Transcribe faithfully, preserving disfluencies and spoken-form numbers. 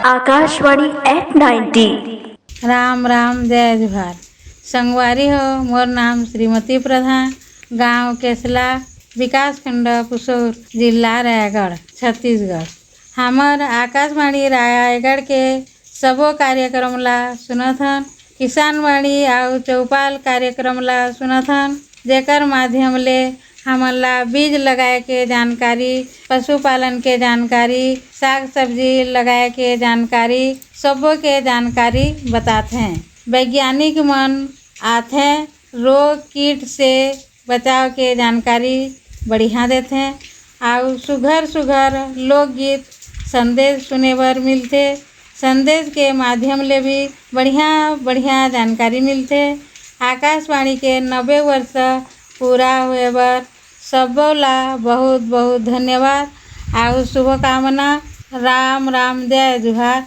Akashvani at ninety. Ram Ram, जय जोहार। संगवारी हो, मोर नाम श्रीमती प्रधान, गांव केसला, विकासखंड पुसौर, जिला रायगढ़, छत्तीसगढ़। हमर आकाशवाणी रायगढ़ के सबो कार्यक्रम ला सुनत हन। किसानवाणी अउ चौपाल कार्यक्रम ला सुनत हन, जेकर माध्यम ले हमन ला बीज लगाए के जानकारी, पशुपालन के जानकारी, साग सब्जी लगाए के जानकारी, सबो के जानकारी बताथे। वैज्ञानिक मन आथे, रोग कीट से बचाव के जानकारी बढ़िया देथे। अउ सुघर सुघर लोकगीत संदेश सुने बर मिलथे। संदेश के माध्यम ले भी बढ़िया बढ़िया जानकारी मिलथे। आकाशवाणी के नब्बे वर्ष पूरा होए बर सबो ला बहुत बहुत धन्यवाद अउ शुभकामना। राम राम, जय जोहार।